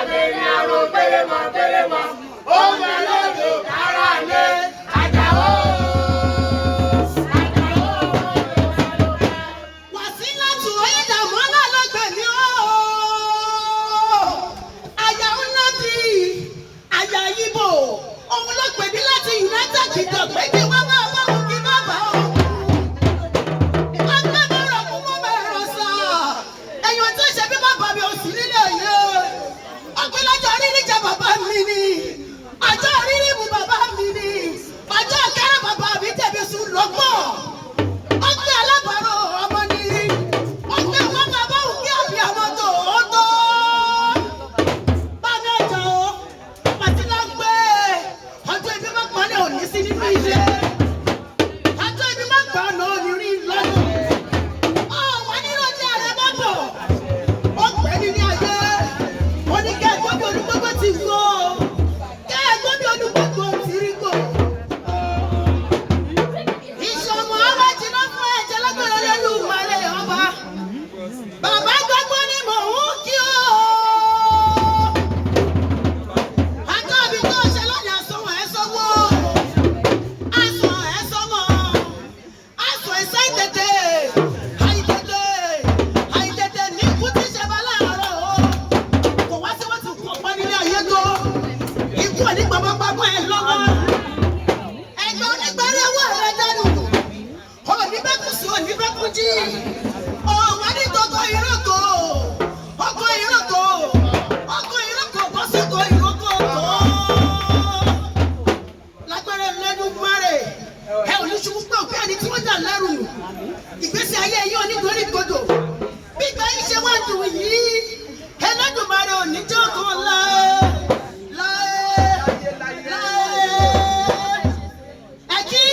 Àbẹ̀ní àrò pélémọ̀ pélémọ̀, ó ń bẹ lóde kára lé Àjàó. Àjàó. Wàsílátù Oyíndàmọ́lá ló gbè mí o. Àyà ńlá bí àyà Ìbò. Òun ló pè mí láti United Kingdom pé kí wọ́n máa bá òun kí má bá òun. Ọgbẹ́ mi rọ̀ kú mọ́ mẹ́rọ̀ sà. Èèyàn tó ṣe bí bàbá mi ò sí nílé yìí. Ọgbẹ́ lọ́jọ́ rírí jẹ bàbá mi ni. Ọjọ́ rírí mu bàbá mi ni. Ọjọ́ kẹrẹ bàbá mi tẹ̀bi sùn lọ́gbọ̀n. Ọgbẹ́ alábàárò ọmọ ni. Ọgbẹ́ wọn máa bá òun kí àbí àwọn tòótọ́. Bámi ọjà o, pàtí lọ gbé. Ọjọ́ ibi máa pọ́nlẹ̀ òní sí nínú ilé. Ọjọ́ ibi máa gbà ọ̀nà òní rí lọ́nà. Ọ̀wá nínú ọjà rẹ̀ bá bọ̀. Ó pẹ́ nílé ayé. Ó ní kẹ́ ẹ̀gbọ́n bí olúgbógbó ti gbó. Kẹ́ ẹ̀gbọ́n bí olúgbógbó ti rí gbò. Ìṣọ̀mọ̀ àwọn jìnnà fún ẹ̀jẹ̀ lágbára Olódùmarè ọba. Bàbá gbogbo ni mò ń kí o. Àjọ mi tó ṣe lónìí àsọ̀wọ̀n ẹ̀ sọ́wọ́. Àsọ̀ ẹ̀ sọ́mọ. Àsọ̀ ẹ̀ sẹ́ tètè. Àìtètè. Àìtètè ní ikú tí ṣe bá láàárọ̀ o. Kò wá sí wọ́n ti kú ọ̀pọ̀ nílé ayé tó. Ikú ò ní gbàgbọ́gbàgbọ́ ẹ̀ lọ́wọ́. Ẹgbẹ́ onígbẹ́rẹ́ owó rẹ̀ dànù. Òní bẹ́ kú sí òní bẹ́ kú jí. Ọ̀wá ní gbogbo ìrókò. Ọkọ̀ ìrókò. Ọkọ̀ ìrókò bọ́ sóko ìrókò tó. Lágbára Ẹlẹ́dùmarè. Ẹ ò ní ṣubú pé òkú ẹni tí wọ́n dà lẹ́rù. Ìgbésí ayé yìí onítorí kodò. Bí ìgbà yìí ṣe wá dùn yìí. Ẹlẹ́dùmarè ò ní jókòó láé. Láé. Láé. Ẹ̀kí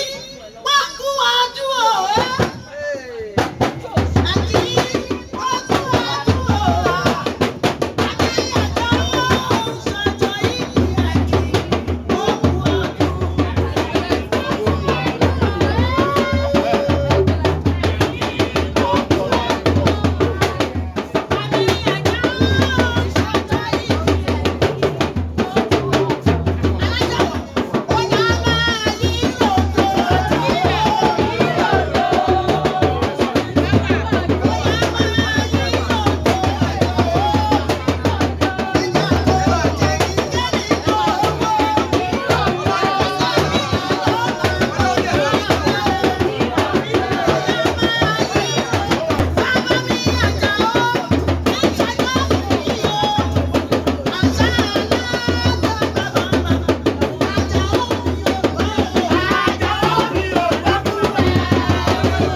wọ́n kú ọdún o ẹ́. Ẹ̀kí wọ́n kú ọdún o. Akínyàjọ́ ṣọjọ́ ìbí ẹ̀kí wọ́n kú ọdún. Akínyàjọ́ ṣọjọ́ ìbí ẹ̀kí wọ́n kú ọdún. Alájà ó yá máa yí òkò Àjàó mi ò dákú ẹ̀.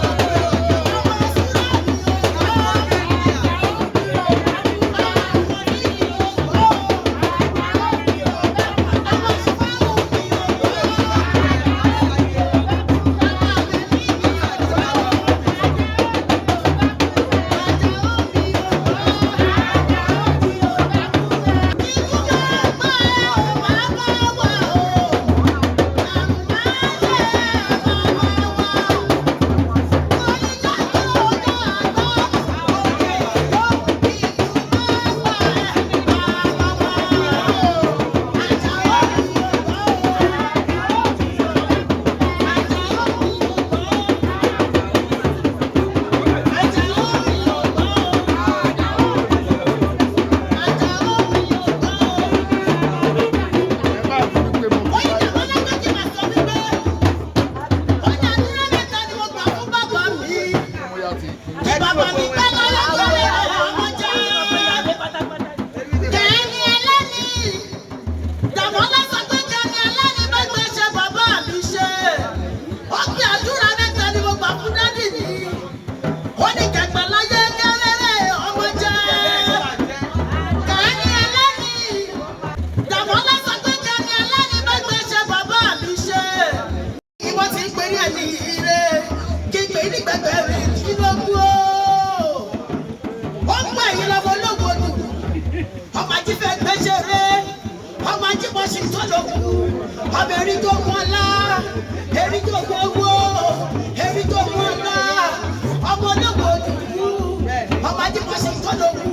Bàbá mi pẹ́ lọ́lọ́gbọ́n rẹ̀ ọmọ jẹ́. Kẹ́ni ẹlẹ́ni. Dàmọ́lá sọ pé kẹ́ni ẹlẹ́ni bá gbé ṣe bàbá mi ṣe. Ó pe àdúrà mẹ́ta ni mo gbà fún dádì mi. Ó ní kẹ̀gbẹ́ láyé kẹ́rẹ́rẹ́ ọmọ jẹ́. Kẹ́ni ẹlẹ́ni. Dàmọ́lá sọ pé kẹ́ni ẹlẹ́ni bá gbé ṣe bàbá mi ṣe. Ìwọ ti ń perí ẹni ire kí n pè ní gbẹgbẹ rẹ̀ kí ló kú o. Ó ń pè yín lọ́mọ ológo nù. Ọmọ ajífẹ́ gbẹ́sẹ̀rẹ́. Ọmọ ajípọ̀sí tó ló kú. Ọmọ erin tó kún ọlá. Erin tó kún owó. Erin tó kún ọlá. Ọmọ ológo nù. Ọmọ ajípọ̀sí tó ló kú.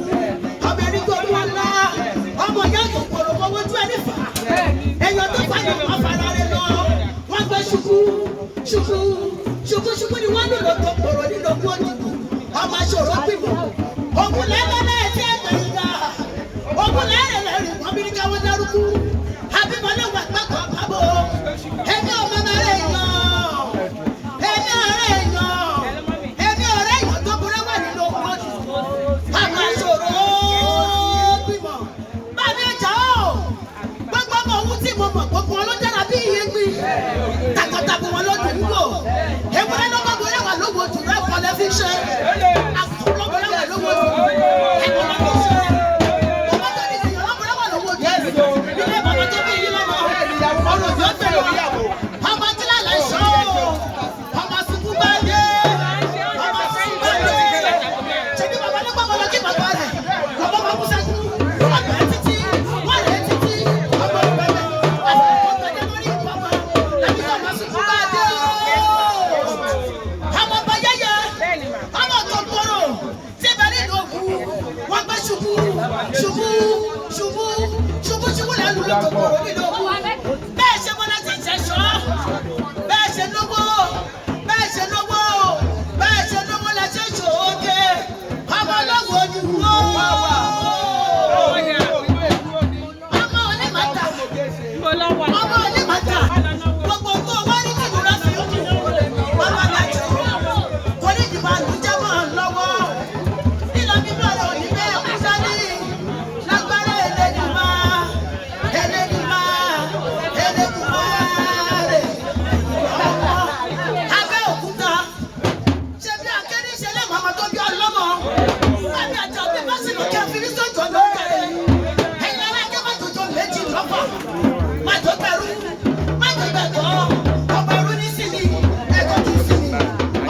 Ọmọ erin tó kún ọlá. Ọmọ ìyá kú. Àbímọ ló wà gbàgbọ́ àbábọ̀. Èmi ò mọ ọ̀rẹ́ èèyàn. Èmi ọ̀rẹ́ èèyàn. Èmi ọ̀rẹ́ èèyàn tó burú wà nínú oko jù. Àwọn aṣòro gbìmọ̀. Bàbá ẹja o. Gbogbo ọmọ òun tí mo mọ̀ gbogbo wọn ló dára bí iye gbin. Takọtabo wọn ló dùn ún wò. Ewúrẹ́ ló gbogbo rẹwà lówó jù lọ́pọ̀ lẹ́ fi ṣe. Àgùntàn ló rẹwà lówó jù. Ẹ̀kọ́ ló fi ṣe. Bàbá tó ní ìyàn lọ́pọ̀ rẹwà lówó jù. Ilé bàbá tó bí yín lọ́mọ. Ọ̀rọ̀ yóò gbèrò. Ọmọ tí lálẹ́ ṣọ́ o. Ọmọ sunkún bá dé. Ọmọ sunkún bá dé. Ṣèbí bàbá ló gbọ́mọ lọ kí bàbá rẹ̀. Bàbá bá kú sẹ́kù. Wọ́n bẹ̀rẹ̀ títí. Wọ́n rẹ̀ títí. Ọmọ ìbẹ̀rẹ̀. Àfikún gbẹdẹ lórí bàbá. Lẹ́bi tó ọmọ sunkún bá dé o. Ọmọ ọba yẹ́yẹ́. Ọmọ kòkòrò. Tí bẹ̀rẹ̀ nínú òkú. Wọ́n gbé ṣubú. Ṣubú. Ṣubú. Ṣubú ṣubú lẹ́nu ló kòkòrò nínú òkú. Bẹ́ẹ̀ ṣe mọ́lá ti ṣẹ̀ṣọ́. Bẹ́ẹ̀ ṣe lówó. Bẹ́ẹ̀ ṣe lówó. Bẹ́ẹ̀ ṣe lówó la ṣe ṣòókè. Ọmọ ọlọ́wọ́ ojú wo. Ọmọ onímọ̀ta. Ọmọ onímọ̀ta. Gbogbo tó wá ní kìlúra fi ń kú. Bàbá bàjẹ́. Kò ní ìdìbò àlùjẹ́ mọ́ ọ lọ́wọ́. Lílọ bíbọ̀ rẹ̀ ò ní bẹ́ẹ̀ kú sáré. Lágbára Ẹlẹ́dùmarè. Ẹlẹ́dùmarè. Ẹlẹ́dùmarè. Abẹ́òkúta. Ṣé bí akéde ṣe lé màmá tó bí ọlọ́mọ? Bàbá àti ọ̀bí bá sì lókè àfihàn sójú ọ̀nà òkèrè. Ẹ̀yin ará ẹgbẹ́ má jòjò méjì lọ́fà. Má jò gbẹ̀rú, má jò gbẹ̀gbọ́. Ọ̀pọ̀ ẹrú ní sinmi, ẹ̀kọ́ kì í sinmi.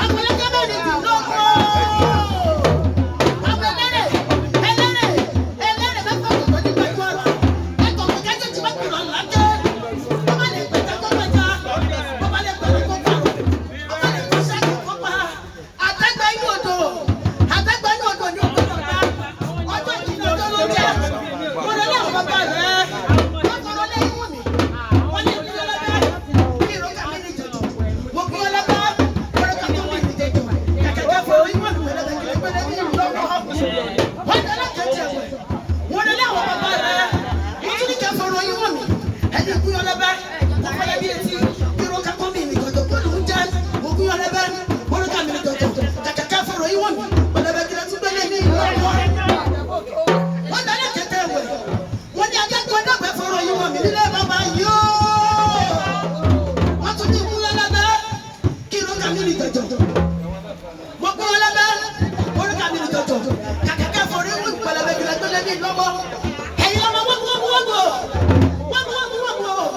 Ọ̀pọ̀lọpọ̀ mẹ́rin dùn lóko. Ọmọ ẹlẹ́rẹ̀, ẹlẹ́rẹ̀, ẹlẹ́rẹ̀ mẹ́fà kò tó ní pẹ̀lú ọ̀rọ̀. Ẹ̀kọ́ kò kẹ́jọ́ tí wọ́n kùnà lákẹ́. Bọ́bá lè gbẹ̀jẹ̀ kó gbẹ̀jẹ̀. Bọ́bá lè gbẹ̀rù kó gbàrù. Bọ́bá lè kó sẹ́kù kó pa. Àtẹ́gbẹ́ inú odò, àtẹ́gbẹ́ inú odò ni ògbọ́dọ̀ gbá. Ọjọ́ ìkíni ọjọ́ ló jẹ́. Mo lọ láwọn bàbá rẹ̀. Wọ́n tọrọ lẹ́yìn wù mí. Wọ́n ní ìpínlẹ̀ ọlọ́bẹ̀. Kí ìrókà mi ní jòjò. Mo gbé ọlọ́bẹ̀. Ìrókà tó mi ní jòjò. Kẹ̀kẹ́ fọ orí wọn pẹ̀lẹ́pẹ̀lẹ́ pẹ̀lẹ́ ní ìlú lọ́wọ́. Wọ́n ní ọlọ́kẹ́jẹ̀ wẹ̀. Wọ́n lọ láwọn bàbá rẹ̀. Mo tún ní kẹ́ fọ̀rọ̀ yín wọ̀n mi. Ẹni ìpín ọlọ́bẹ̀. Kò fọlẹ́ bí etí. Ìrókà tó mi ní jòjò. Kó lù ú jẹ́. Mo gbé ọlọ́bẹ̀. Ìrókà mi ní jòjò. Kẹ̀kẹ́ fọ̀rọ̀ yín wọ̀n mi. Pẹ̀lẹ́pẹ̀lẹ́ tún gbélé ní ìlú lọ́wọ́. Wọ́n ní ọlọ́kẹ́jẹ̀ wẹ̀. Wọ́n ní akẹ́kọ̀ọ́ dọ́gbẹ́ fọ̀rọ̀ yín wọ̀n mi nílé bàbá yìí ó. Wọ́n tún ní ìkúnlẹ̀ lábẹ́ kí ìrókà mi ní jòjò. Mo kúrò lábẹ́ orúkọ mi ní jòjò. Kàkàkẹ́ forí wí pẹlẹbẹ gbẹlẹgbẹlẹ ní lọ́wọ́. Ẹ̀yin ọmọ wọ́n wọ́n wọ́n wọ́n wọ́n wọ́n wọ́n wọ́n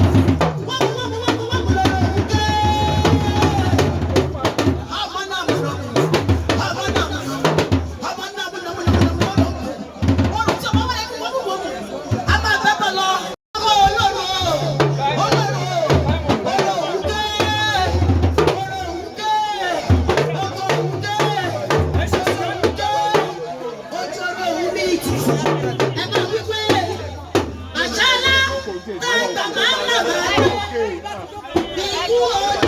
wọ́n wọ́n wọ́n wọ́n lọ́wọ́ òkè. Ọmọ náà mú lọ. Ọmọ náà mú lọ. Ọmọ náà mú lọ mú lọ mú lọ mú lọ. Ọrùn tí ọmọ wọlé kí wọ́n mú wọ́n mú. A máa bẹ́ bọ̀ lọ. Ọmọ olóró olóró olóró òkè olóró òkè ọkọ̀ òkè òkè ojú ọ̀rọ̀ òun ní ìtì. Ẹ máa wí pé àṣálá tẹ́ gbàgbá ń lọ bá bí ikú o.